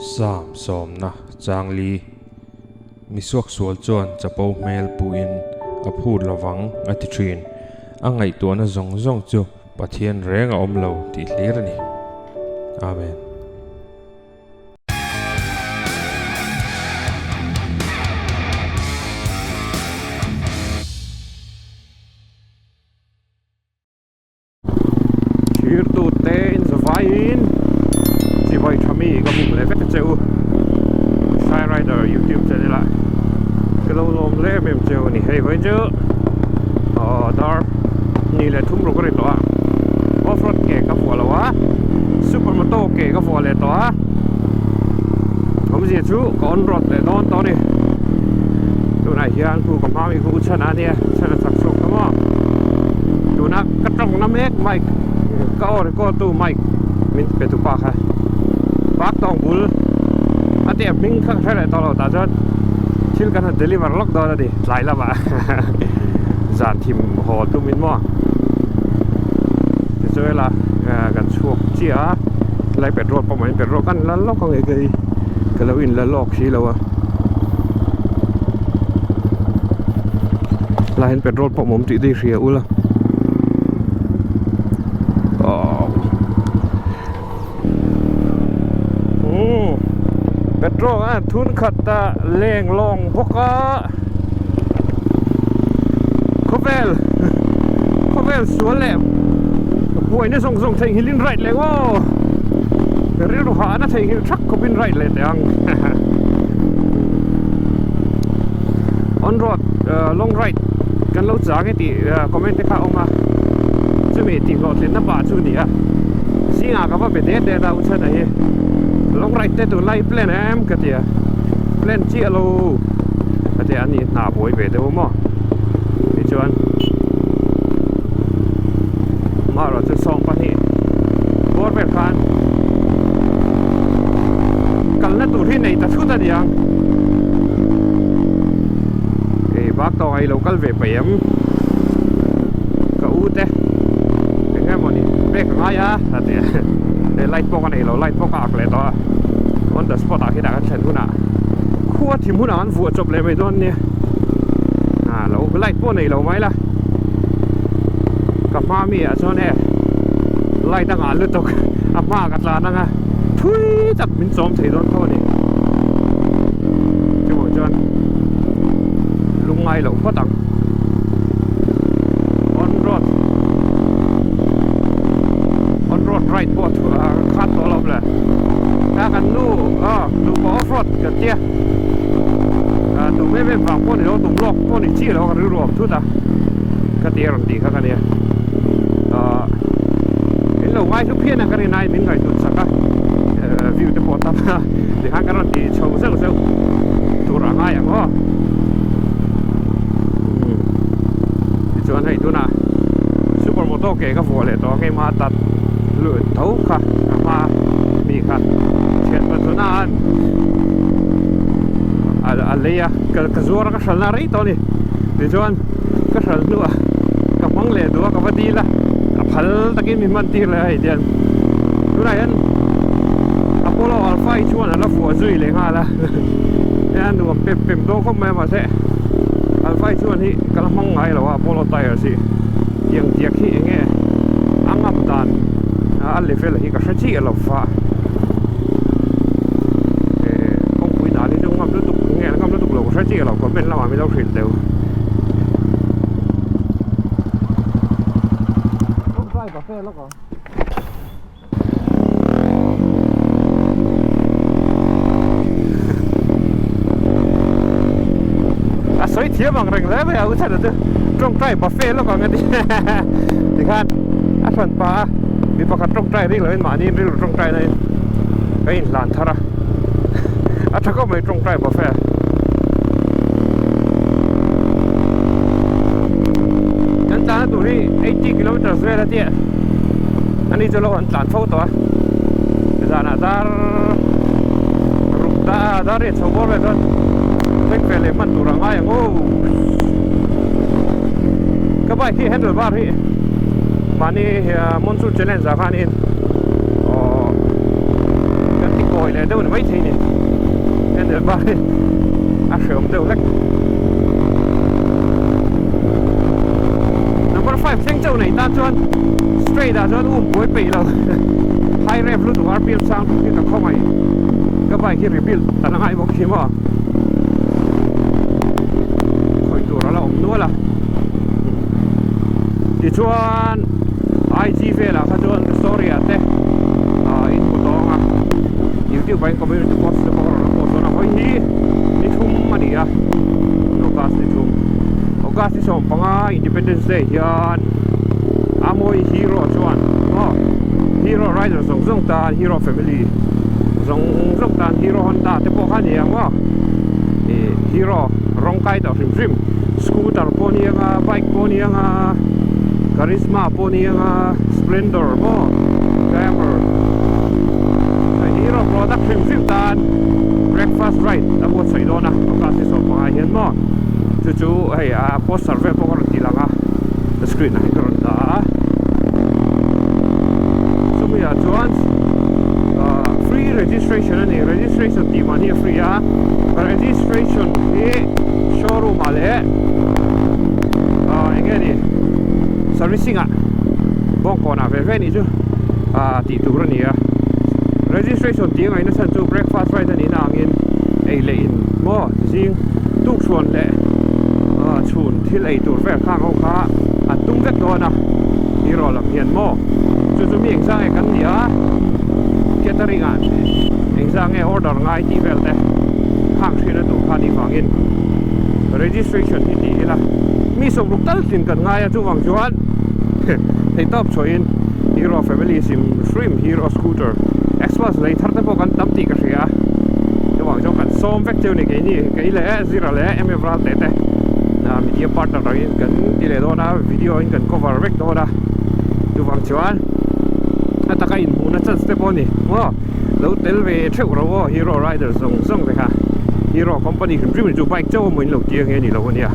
Sam sawmna changli Mi suaksual chuan chapo hmel puhin a phut lovang a ti thin. A ngaihtuahna zawng zawng chu Pathian reng a awm lo tih hlir a ni. Amen. Thirtute in zavaiin chibai tha mi ka buk leh vek che u Shy Rider YouTube channel ah ka lo lawm leh em em cheu a ni hei vawiin chu aw dar ni leh thum ruk a ri tawh a off road ke ka vuah lo a super moto ke ka vuah leh tawh a awmzia chu ka on road leh dawn tawh a ni tunah hian khu ka hma mi khu chhan a nia chhan a chak chhuak ta maw. Tuna ka tawngna mek mic ka aw record tu mic min pe tu pa kha park tawng bul a tih a hming kha ka hre leh tawh lo tah chuan thil kan han deliver lawk dawn a ni tlai lamah zan thim haw tumin maw tichuan hela kan chhuak chiah a helai petrol pump ah hian petrol kan la lawk ang e kei ka lo in la lawk si lo a. Helai hian petrol pump awm tih te hi hria ula umm petrol a thun khat a leng lawng bawk a khawvel khawvel sual leh buaina zawng zawng theihnghilh in ride leh ngaw rilru hahna theihnghilh thak khawp in ride leh teh ang. On road long ride kan lo chang e tih comment te kha a awm a chumi tih hlawhtlinna pah chu a ni a zingah ka va be det det a u chhana hi long ride te tunlai hi plan em ka ti a plan chiah lo ka ti a ni hna buai ve deuh a maw tichuan amaherawhchu 12 bawr vel khan kalna tur hi nei ta thut a niang hei bak tawng ah i lo kal ve paih em ka u te eng nge mawni pek a ngai a a ti a hei light pawh ka nei lo light pawh ka ak leh tawh a on the spot ah khian kan thlen hunah khua thim hunah an vuah chawp leh mai dawn nia ah lo light pawh nei lo mai la ka hma mi ah chuan e light a ngah lutuk a hma ka tlan anga thui tak min chawm thei dawn tho a ni chuvang chuan lungngai loh phawt ang on road on road ride pawh a khat tawh lo le a kan nu aw nupa off road kan tia tum em em vang pawh ni lo tum lawk pawh ni chiah lo ka rilru a awm thut a ka ti a rawn tih kha ka nia ahh in lo ngai hlu phian a ka rin aiin min ngaihtuah chak a view te pawh a tam a tikhan ka rawn ti chho zeuh zeuh tur a ngai ang aw tichuan hei tunah super moto ke ka vuah leh tawh a keimah tat lut tho kha a hma mi kha thian pathuna an a lei a ka zuar a ka hralhna rei tawh a ni tichuan ka hralh hnuah ka hmang leh duh a ka va dil a a phal takin min hman tir leh a hei tian tunah hian Apollo Alpha hi chuan a la vuah zui leh nghal a a nuam pem pem dawn khawp mai a mahse Alpha hi chuan hi ka la hmang ngai lo a Apollo tires hi tiang tiak hi eng nge a ngam dan a level hi ka hre chiah lo va eh kawngpui dan hi chu ngam lutuk nge ngam lutuk lo ka hre chiah lo comment lamah min lo hrilh deuh. A sawi thiam ang reng hle mai a u chhan chu tawngtai buffet lawk ang a ti tikhan a hran pah a mi pakhat tawngtai ring loin mahni in rilru tawngtai na in ka inhlan thar a a tha khawp mai tawngtai buffet. Kan tlana tur hi 80 kilometers vel a tia ani chu lo han tlan fo tawh a zanah dar ruk ta dar riat chho bawr vel chuan thleng ve leh hman tur a ngai ang aw ka bike hi handle bar hi mahni monsoon challenge ah khanin aww kan ti kawi leh deuh ni maithei ni. hi a hreawm deuh hlek. Number 5 thleng chauh nei tan chuan straight ah chuan um buai peih lo high rev lutuk rpm sang lutuk hi ka khawngaih ka bike hi rebuild a la ngai bawk si maw khawih tur a la awm nual a tichuan IG velah kha chuan ka story ah te ah in hmu tawng a youtube ah in community post te pawh ka rawn la post dawn a hawi hi ni thum a ni a August ni thum August ni 15 Independence Day hian Amoy Hero chuan aw Hero Rider zawng zawng tan Hero family zawng zawng tan Hero Honda te pawh kha a ni ang maw ih Hero rawng kai tawh hrim hrim scooter pawh a ni ang a bike pawh a ni ang a Karizma pawh a ni ang a Splendor maw Glamour Hero product hrim hrim tan breakfast ride a buatsaih dawn a August ni 15 hian maw chu chu hei a poster vel pawh ka rawn ti lang a screen ah hian ka rawn dah a chumi ah chuan ah free registration a ni registration tih mahni a free a registration hi showroom ah leh ah eng nge ni servicing ah bawngkawn ah ve ve nih chu ah tih tur a ni a registration tih a ngaihna chhan chu breakfast ride a nih na angin ei leh in maw zing tukchhuan leh ah chhun thil ei tur vel khang ho kha an tum vek dawn a hero lam hian maw chu chu mi engzah nge kan ni a catering ah engzah nge order ngai tih vel te khang hriat a duh kha nih vangin registration hi ti ila mi sawmruk tal tlin kan ngai a chuvang chuan theihtawp chhuahin hero family sim hrim hero scooter xbox lei thar te pawh kan tam tih ka hria a chuvang chuan kan sawm vek cheu ni keini kei leh zira leh em em ral teh te media partner angin kan ti leh dawn a video in kan cover vek dawn a chuvang chuan a taka inhmuhna chance te pawh a ni maw lo tel ve theuh ro aw hero rider zawng zawng te kha hero company hrim hrim chu bike chauh emaw in lo tir nge ni lo ania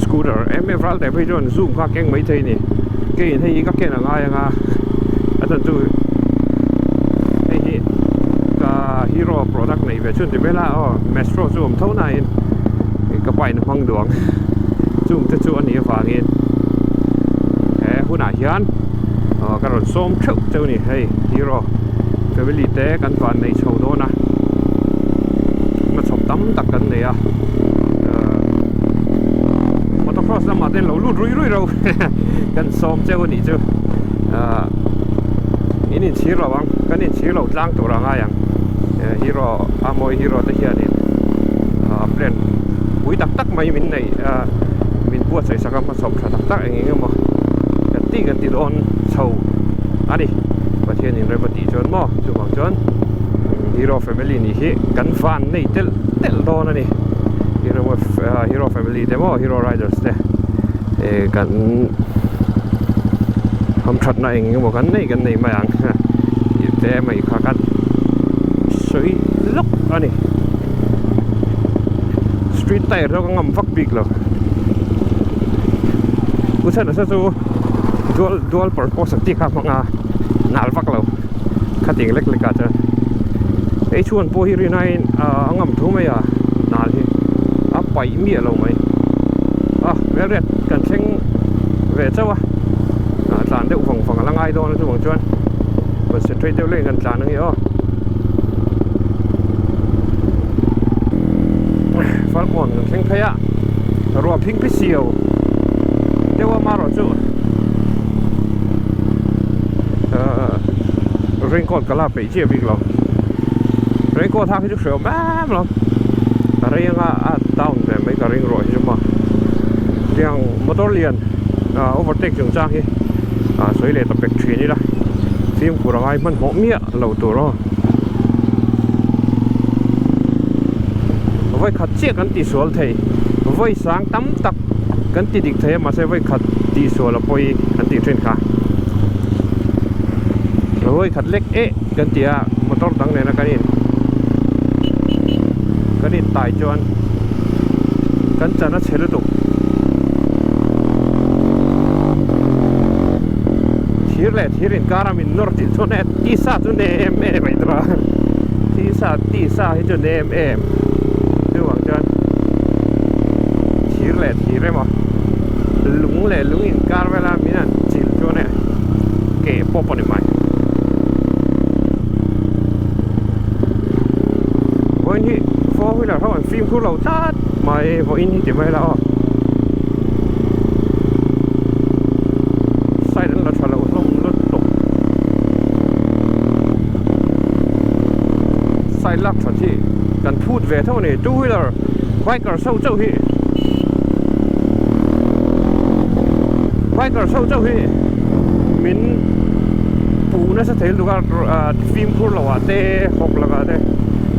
scooter em em ral teh phei chuan zoom kha keng maithei a ni keiin hei hi ka ken a ngai anga a chhan chu hei hi ka hero product nei ve chhun ti vel a aw metro chu awm tho nain ka pa in a hmang duang chung te chu a nih avangin he hunah hian aw ka rawn sawm theuh cheu a ni hei hero family te kan van nei chho dawn a hmachhawp tam tak kan nei a motocross lamah te lo lut rui rui ro kan sawm cheu a nih chu ah in inchhir lo ang kan inchhir lo tlang tur a ngai ang hero a mawi hero te hianin ah plan pui tak tak mai min neih ah min buatsaih sak a hmachhawp tha tak tak eng eng emaw kan tih kan ti dawn chho a ni Pathianin rem a tih chuan maw chuvang chuan hero family nih hi kan van nei telh telh dawn a ni hero hero family te maw hero riders te eh kan hamthatna eng emaw kan nei kan nei mai ang tih te mai kha kan sawi lawk a ni street tyre chu ka ngam vak bik lo u chhan nasa chu dual dual purpose ang tih kha a hmang a nal vak lo khating lek lek ah chuan hei chhuan pawh hi rin aiin a ngam thu mai a nal hi a paih miah lo mai a velriat kan thleng ve chauh a ah tlan deuh vang vang a la ngai dawn a chuvang chuan concentrate deuh leh in kan tlan ange aw falkawn kan thleng phei a ruah phing phi siau deuh a marawh chu ah raincoat ka la peih chiah bik lo raincoat hak hi chu hrehawm em lo a rei anga a down ve mai ka ring ruah hi chu maw tiang motor lian ah overtake chungchang hi ah sawi leh ta pek thin ila fimkhur a ngai hmanhmawh miah lo tur aw vawi khat chiah kan tihsual thei vawi sang tam tak kan ti dik thei a mahse vawi khat tihsual a pawi kan tih thin kha vawi khat lek eh kan ti a motor dang nena kan in kan in tai chuan kan chan a chhe lutuk thir leh thir inkar a min nawr tih chuan e tisa chu nem em em a ni tawh a tisa tisa hi chu nem em. Chuvang chuan thir leh thir emaw lung leh lung inkar vela min han chilh chuan e ke pawp a ni mai. Vawiin hi four wheeler ho an fimkhur lo tlat mai vawiin hi ti mai la aw. Side an la tha lo hlawm lutuk. Side lak that hi kan phut ve tho a ni two wheeler bikers ho chauh hi bikers ho chauh hi min puh nasa thei lutuk a fimkhur lo ah te hawk lakah te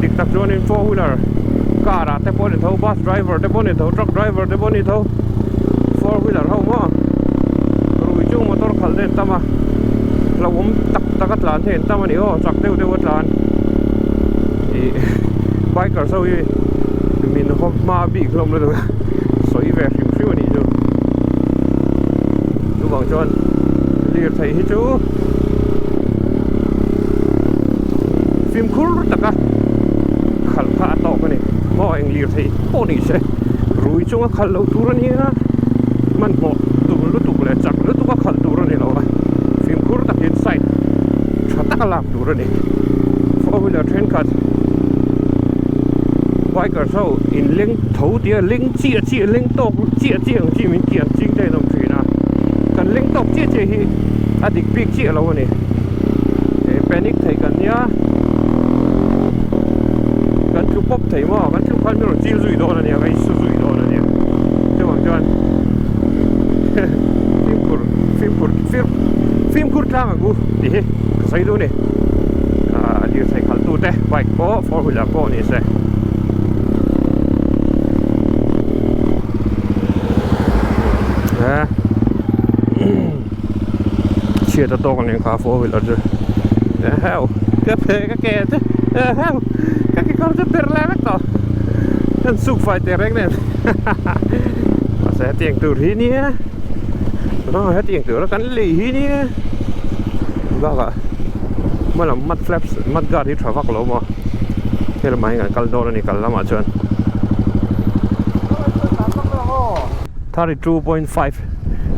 dik tak chuanin four wheeler car ah te pawh a ni tho bus driver te pawh a ni tho truck driver te pawh a ni tho four wheeler ho maw rui chung motor khalh te an tam a hlauhawm tak tak a tlan te an tam a ni aw chak deuh deuh a tlan ih bikers ho hi min haw hma bik hlawm lutuk a sawi ve hrim hrim a nih chu chuvang chuan lirthei hi chu fimkhur taka khalh kha a tawk a ni maw eng lirthei pawh ni se rui chunga khalh loh tur a nia hmanhmawh tur lutuk leh chak lutuk a khalh tur a ni lo a fimkhur takin side tha taka lak tur a ni four wheeler thenkhat bikers ho inleng tho tia leng chiah chiah leng tawk chiah chiah ang chi min kian ching te an awm thin a kan leng tawk chiah chiah hi a dik bik chiah lo a ni he panic thei kan nia kan tlu pawp thei maw kan tlu khan min rawn chil zui dawn a nia ka insu zui dawn a nia chuvang chuan fimkhur fimkhur fimkhur tlang ang u tih hi ka sawi duh a ni ah lirthei khalh tu te bike pawh four wheeler pawh ni se. Chhiat a tawk a nih kha four wheeler chu eheu ka phe ka ke chu eheu ka kekawr chu per leh vek tawh kan suk fai teh reng nen mahse hetiang tur hi nia aw hetiang tura kan lei hi nia bakah hmalam mud flaps mud guard hi tha vak lo maw helamah hian kan kal dawn a ni kal lamah chuan 32.5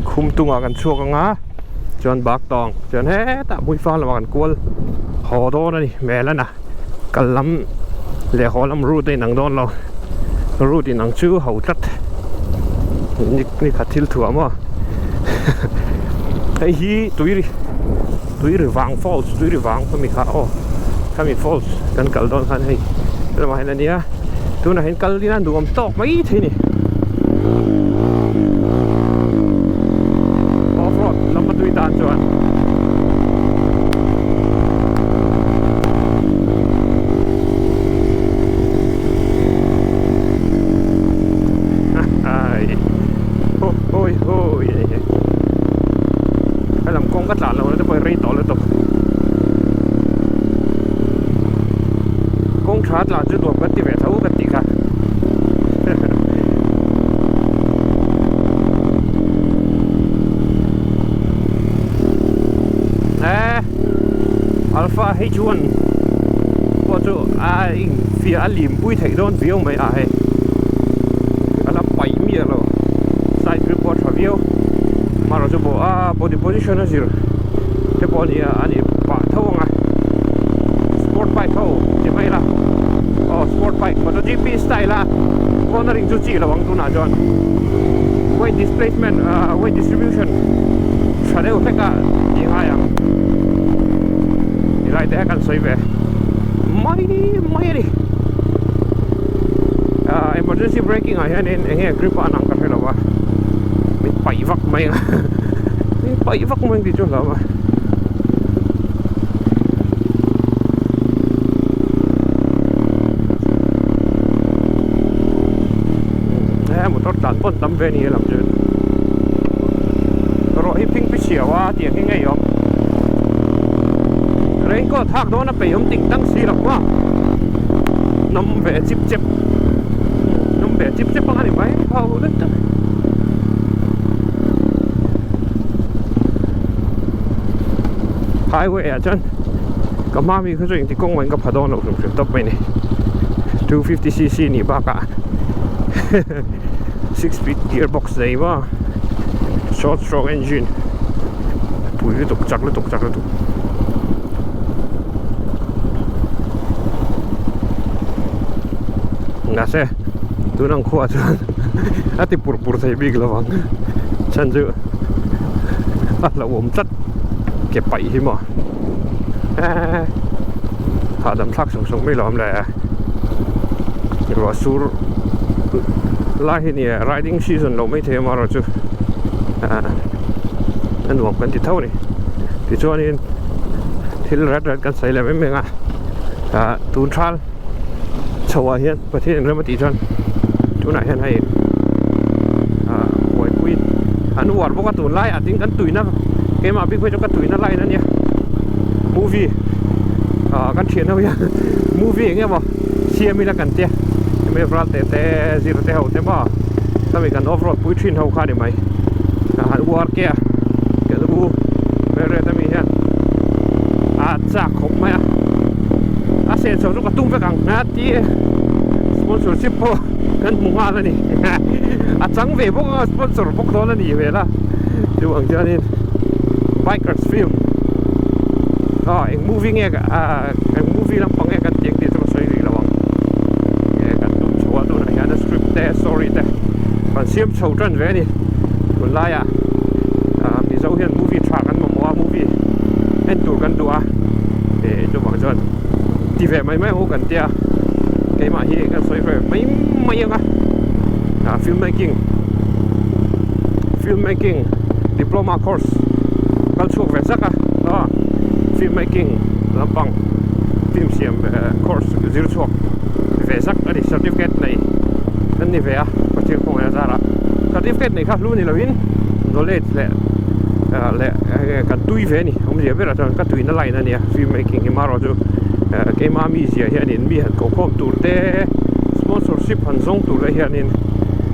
khum tungah kan chhuak ang a chuan bak tawng chuan hetah hmuifang lamah kan kual haw dawn a ni hmel a na kal lam leh haw lam route a inang dawn lo route inang chu ho tlat ni khat thil thuah maw hei hi tui ri tui ri vang falls tui ri vang khami kha aw khami falls kan kal dawn khan hei lamah hian a nia tunah hian kal ila nuam tawk mai thei a ni off road lam a tui tan chuan hawi hawi a ni hi helam kawng ka tlan loh na te pawh hi rei tawh lutuk kawng tha tlan chu nuam kan ti ve tho ka tih kha eh alpha h1 pawh chu a infiah a limpui theih dawn viau mai a hei a la paih miah lo side grip pawh a tha viau amaherawh chu a body position a zir te pawh a ni a a ni pah tho ang a sport bike ho ti mai ila aw sport bike MotoGP style a cornering chu chi lo ang tunah chuan weight displacement ah weight distribution tha deuh hlek a tih ngai ang tilai te kan sawi ve mai mai a ni ah emergency braking ah hianin eng nge grip a an ang ka hre lo a min paih vak mai ang min paih vak mai ang tih chu hlauh a. He motor tlan pawn tam ve a ni helam chu rawh hi phing pi chhiau a tiang hi ngei awm raincoat hak dawn a peih awm ting tang si lo maw nawm ve chip chep nawm ve chip chep ang a ni mai ho lutuk. Highway ah chuan ka hma mi kha chu engti kawng mahin ka pha dawn lo hrim hrim tawp mai ni. 250cc nih bakah six speed gear box nei maw short stroke engine pui lutuk chak lutuk chak lutuk mahse tun ang khuaah chuan a ti pur pur thei bik lo ang chhan chu a hlauhawm tlat ke paih hi maw eee hahdam thlak sawng sawng mai lo awm le ruah sur lai hi nia riding season lo mai thei amaherawh chu ah a nuam kan ti tho a ni tichuanin thil rat rat kan sawi leh mai mai ang a ah tun thal chho ah hian Pathian in rem a tih chuan tunah hian hei ah buaipui an uar bawk a tunlai ah tin kan tuina keimah bik phei chu ka tuina line a nia movie ah kan thian ho hian movie eng emaw siam ila kan tia hemi ral teh te zir te ho te maw khami kan off road pui thin ho kha ni mai han uar ke a kan u hmelriat ami hian a chak khawp mai a a senso chu ka tum vek ang a ti e sponsorship pawh kan hmu nghal a ni a chang ve bawk a sponsor bawk dawn a nih hmel a chu ang chuanin bikers film aw eng movie nge ah eng movie lampang nge kan tih ang tih chu ka sawi rih lo ang e kan tum chho a tunah hian a script te story te kan siam chho tan ve a ni tunlaiah ah mizo hian movie tha kan mamawh a movie en tur kan duh a e chuvang chuan ti ve mai mai ho kan tia keimah hi kan sawi ve mai mai ang a ah film making film making diploma course kal chhuak ve zak a aw film making lampang film siam course zir chhuak ve zak a ni certificate nei an ni ve a pathian khawngaih a zarah certificate nei kha hlu ni lovin knowledge leh leh kan tui ve a ni awmzia berah chuan ka tuina line a nia film making hi marawh chu keimah mizia hianin mi han kohkhawm tur te sponsorship han zawng tur te hianin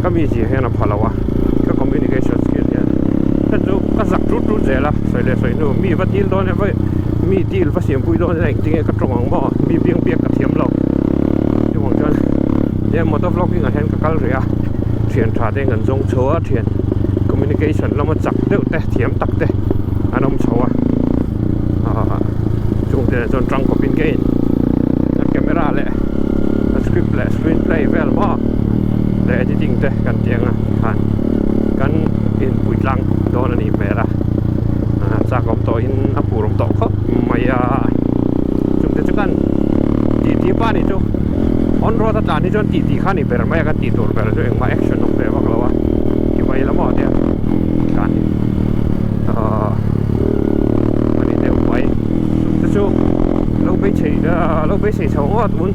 ka mizia hian a pha lo a ka communication skill hian hei chu ka zak tut tut zel a sawi leh sawi hnu mi va dil dawn emaw mi deal va siampui dawn emaw engtin nge ka tawng ang maw mi biang biak ka thiam lo chuvang chuan he motor vlogging ah hian ka kal rih a thian tha te kan zawng chho a thian communication lama chak deuh te thiam tak te an awm chho a ah chung te chuan tangkawp in ka in a camera leh a script leh screen play vel maw leh editing te kan tih ang a khan kan inpui tlang dawn a nih hmel a ah chak awm tawh in a pur awm tawh khawp mai a chung te chu kan tih tih pa nih chu on road a tlan hi chuan tih tih kha a ni ber mai a kan tih tur ber chu engmah action awm ve vak lo a ti mai la maw tia tlan hi ah a ni deuh mai chung te chu lo beisei lo beisei chho ngawt un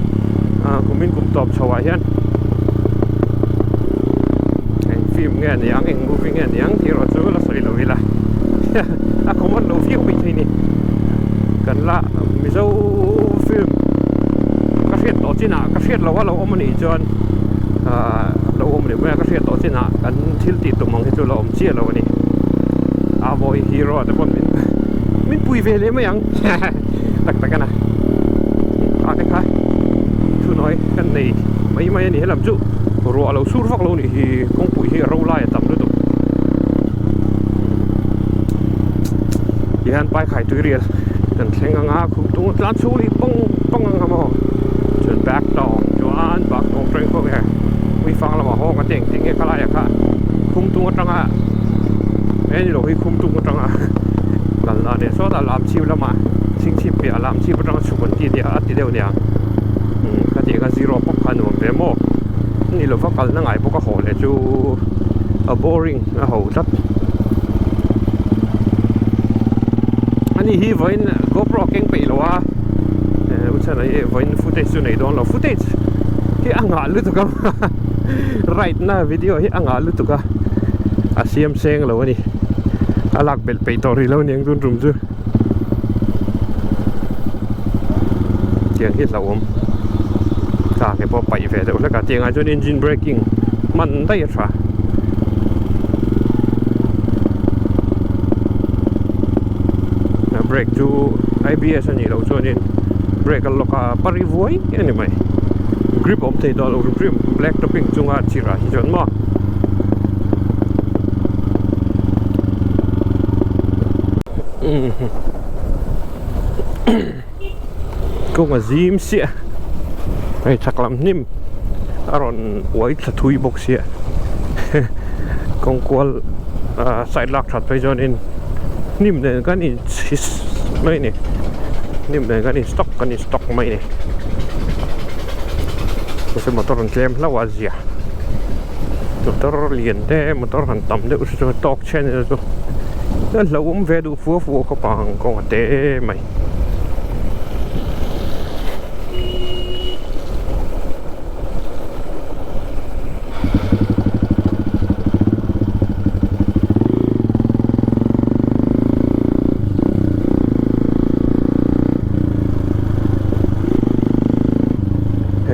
ah kumin kum tawp chho ah hian eng film nge a ni ang eng movie nge a ni ang tih erawh chu la sawi lo ila a common lo viau mai thei ni kan la mizo film ka hriat tawh chinah ka hriat loh a lo awm a nih chuan ah lo awm leh mai a ka hriat tawh chinah kan thil tih tum ang hi chu la awm chiah lo a ni a vawi hero te pawn min min pui ve leh mai ang tak tak a na a te kha thunawi kan nei mai mai a ni helam chu ruah lo sur vak lo nih hi kawngpui hi a ro lai a tam lutuk tihian paikhai tui rial kan thleng ang a khum tung a tlan chhung leh pang pang ang a maw chuan bag tawng chuan bag tawng tawng khaw nge uifang lamah hawng a ti engtin nge khalaiah kha khum tung atanga he ni lo hi khum tung atanga kalna a nia sawtah lam chhip lamah chhingchhip piah lam chhip atanga chhuk an ti nia a ti deuh nia umm khatiang kha zero pawp kha nuam ve maw ni lova kalna ngai bawk a haw leh chu a boring a ho tlat ani hi vawiin gopro a keng peih lo a u chhan ah hi vawiin footage chu nei dawn lo footage hi a nghah lutuk a ride na video hi a nghah lutuk a a siam seng lo a ni a lak belh peih tawh rih lo aniang tun tum chu tiang hi hlauhawm car ke pawh paih ve deuh hlek a tiangah chuan engine braking hman daih a tha a brake chu A B S a nih loh chuanin brake a lock a pari vuai a ni mai. Grip awm thei tawh lo hrim hrim black topping chunga chirh ah hi chuan maw. Kawng a zim siah hei chhak lam hnim a rawn uai thla thui bawk sia kawng kual ah side lak that phei chuanin hnim nen kan in chhi mai a ni hnim nen kan in stock kan in stock mai a ni mahse motor an tlem hlauh a zia motor lian te motor han tam deuh hi chu tawk chhe ni chu a hlauhawm ve duh fua fua khawp ang kawng a te mai.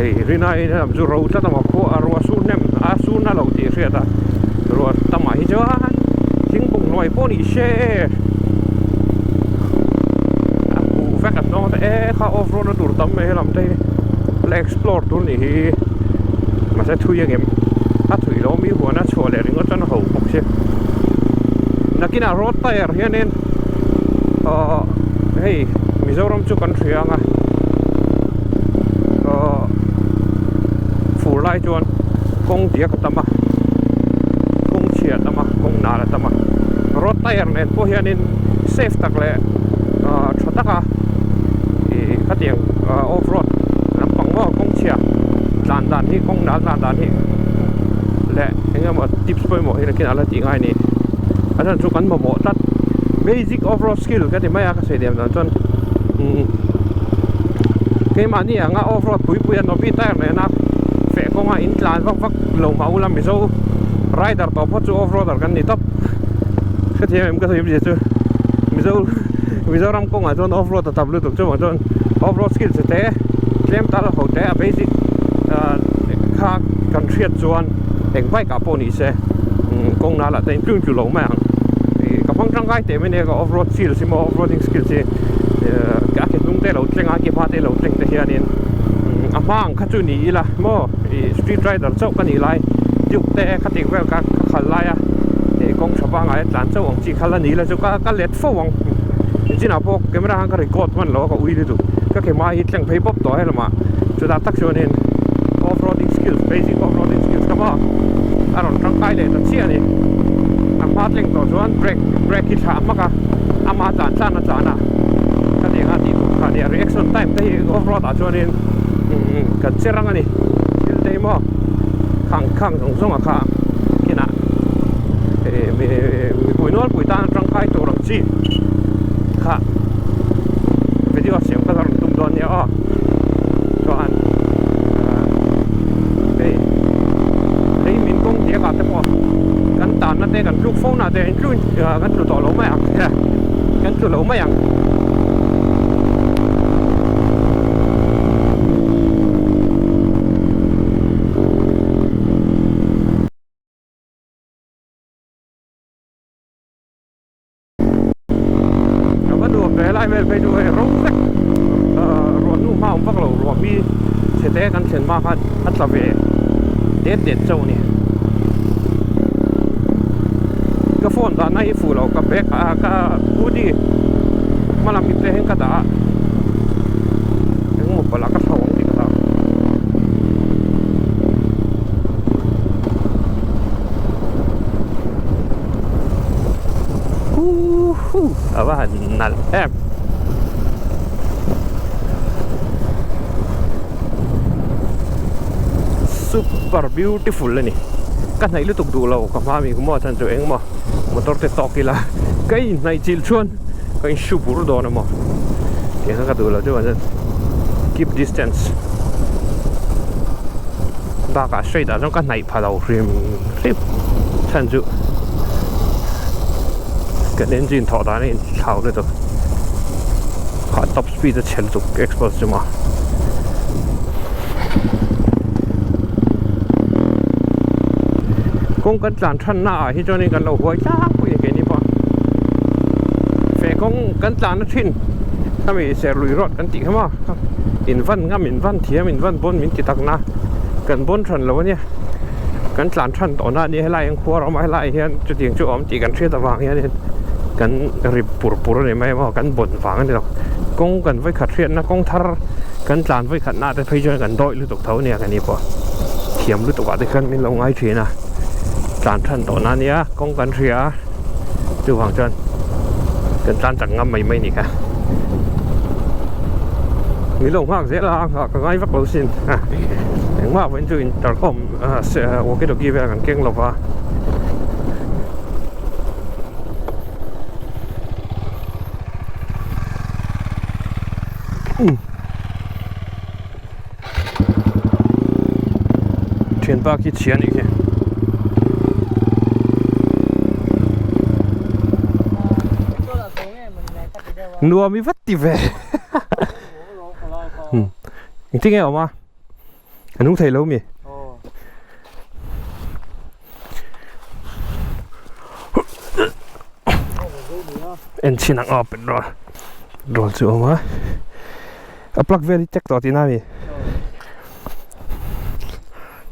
Hei rinai in lam chu ro tlat a maw khua a ruah sur hnem a sur na lo tih a hriat a ruah tamah hi chuan thingkung hnuai pawh ni se a huh vek a hnawng te e kha off road na tur tam mai helam te hi la explore tur nih hi mahse thui ang em a thui lo mi huan a chhuah leh ringawt chuan a ho bawk sia nakinah road tyre hianin ahh hei Mizoram chu kan hria ang a ahh fur lai chuan kawng diak a tam a kawng chhia a tam a kawng nal a tam a road tyre nen pawh hianin safe tak leh ahh tha taka ih khatiang ahh off road lampang maw kawng chhia tlan dan hi kawng nal tlan dan hi leh eng emaw tips pawimawh hi nakin ala tih ngai a ni a chhan chu kan mamawh tlat basic off road skill ka ti mai a ka sawi diam dan chuan umm keimahni anga off road pui pui a novi tyre nena feh kawnga in tlan vak vak lo mah ula mizo rider tawh phawt chu off roader kan ni tawp hrethiam em ka sawi awmzia chu mizo mizoram kawngah chuan off road a tam lutuk chuvang chuan off road skill che te tlem tal ho te a basic ah kha kan hriat chuan eng bike ah pawh ni se kawng nal ah te in tlung tlu lo mai ang ih ka hmang tangkai teh mai nia ka off road skills hi maw off roading skills hi a ke hnung te lo tleng a ke hma te lo tleng te hianin a hma ang kha chu ni ila maw ih street rider chauh ka nih lai duke te khatik vel kha ka khal lai a ih kawng tha pangngai a tlan chauh ang chi kha la ni ila chu ka ka let fo ang engchinah pawh camera khan ka record hman lo a ka ui lutuk ka ke hma hi tleng phei pawp tawh helamah chutah tak chuanin off roading skills basic off roading skills ka maw a rawn tangkai leh ta chiah a ni a hma tleng tawh chuan brake brake hi thlah hmak a ama tlan tlan a tlan a khatiang a tih tur kha a nia reaction time te hi off road ah chuanin kan che rang a ni thil te hi maw khang khang zawng zawng a kha kinah ih mi mipui nawlpui tan tangkai tur ang chi kha video siam ka la rawn tum dawn nia aw chuan hei lei min kawng diak ah te pawh kan tanna te kan tluk fo na te in tlu kan tlu tawh lo mai ang kan tlu lo mai ang. Ka va nuam ve lai vel phei chu hei ro vek ruah hnu hma awm vak lo ruah mi chhe te kan thlen hma khan a tla ve det det chauh a ni ka phone dahna hi fuh lo ka bag ah ka hoodie hma lam ip te hian ka dah a engemaw palh ah ka thlo ang tih ka hlau. Huhu a va han nalh em. Super beautiful a ni. Ka hnaih lutuk duh lo ka hma mi maw chan chu engmaw motor te tawk ila ka inhnaih chilh chuan ka in hru bur dawn a maw tiang kha ka duh lo chu chuan keep distance bakah straight ah chuan ka hnaih pha lo hrim hrim chhan chu kan engine thawh dan a in thlau lutuk kha top speed a chhe lutuk expose chu maw. Kawng kan tlan than na ah hi chuanin kan lo huai tlangpui a keini pawh feh kawng kan tlan na thin Khami Serlui road kan tih kha maw in van ngam in van thiam in van bawn min ti tak na kan bawn than lo ania kan tlan than tawh na ania helai ang khua rawm a helai hian chutiang chu awm tih kan hriat avang hianin kan ri pur pur a ni mai maw kan bawn vang a ni lo kawng kan vawikhat hriatna kawng thar kan tlan vawikhat na te phei chuan kan dawih lutuk tho ania ka ni pawh thiam lutuk ah te khan min lo ngai thin a tlan than tawh na ania kawng kan hria a. Chuvang chuan kan tlan chak ngam mai mai ni kha. Ni lo nghak zel a, nghah ka ngai vak lo sin. Engmah pawhin chu intercom walkie talkie vel kan keng lo va. Thianpa khi chhia anih khi. Nuam i vat ti ve. Engtin nge a awm a? A nung thei lo mi? En chhin ang aw petrol petrol chu a awm a. A plug vel hi check tawh tihna a ni.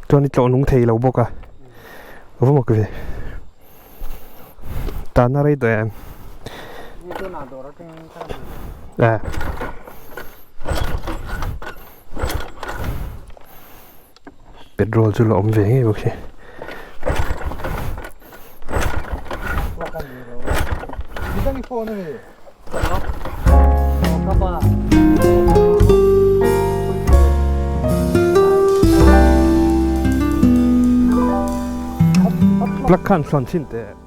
Chuan i tlawh nung thei lo bawk a. A va mak ve. Tanna rei tawh em? Eh. Petrol chu la awm ve ngei bawk si. Plug khan thlawn thin teh.